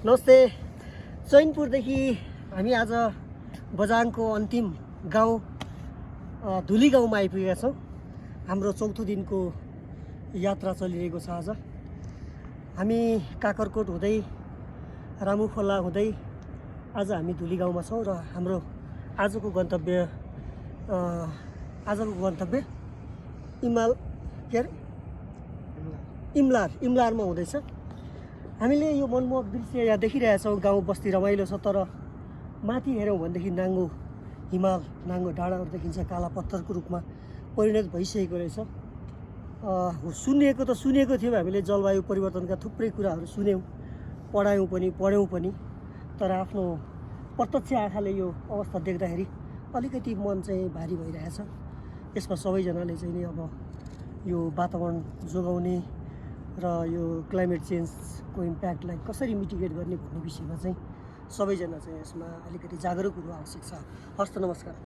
नमस्ते। चैनपुरदेखि हामी आज बझाङको अन्तिम गाउँ धुली गाउँमा आइपुगेका छौँ। हाम्रो चौथो दिनको यात्रा चलिरहेको छ। आज हामी काकरकोट हुँदै रामुखोला हुँदै आज हामी धुली गाउँमा छौँ र हाम्रो आजको गन्तव्य इमलारमा हुँदैछ। हामीले यो मनमोहक दृश्य यहाँ देखिरहेछौँ। गाउँ बस्ती रमाइलो छ, तर माथि हेऱ्यौँ भनेदेखि नाङ्गो हिमाल, नाङ्गो डाँडाहरू देखिन्छ, काला पत्थरको रूपमा परिणत भइसकेको रहेछ। सुनिएको थियो हामीले, जलवायु परिवर्तनका थुप्रै कुराहरू सुन्यौँ, पढ्यौँ पनि, तर आफ्नो प्रत्यक्ष आँखाले यो अवस्था देख्दाखेरि अलिकति मन चाहिँ भारी भइरहेछ। यसमा सबैजनाले चाहिँ नि अब यो वातावरण जोगाउने र यो क्लाइमेट चेन्जको इम्प्याक्टलाई कसरी मिटिगेट गर्ने भन्ने विषयमा चाहिँ सबैजना चाहिँ यसमा अलिकति जागरुक हुनु आवश्यक छ। हस्त नमस्कार।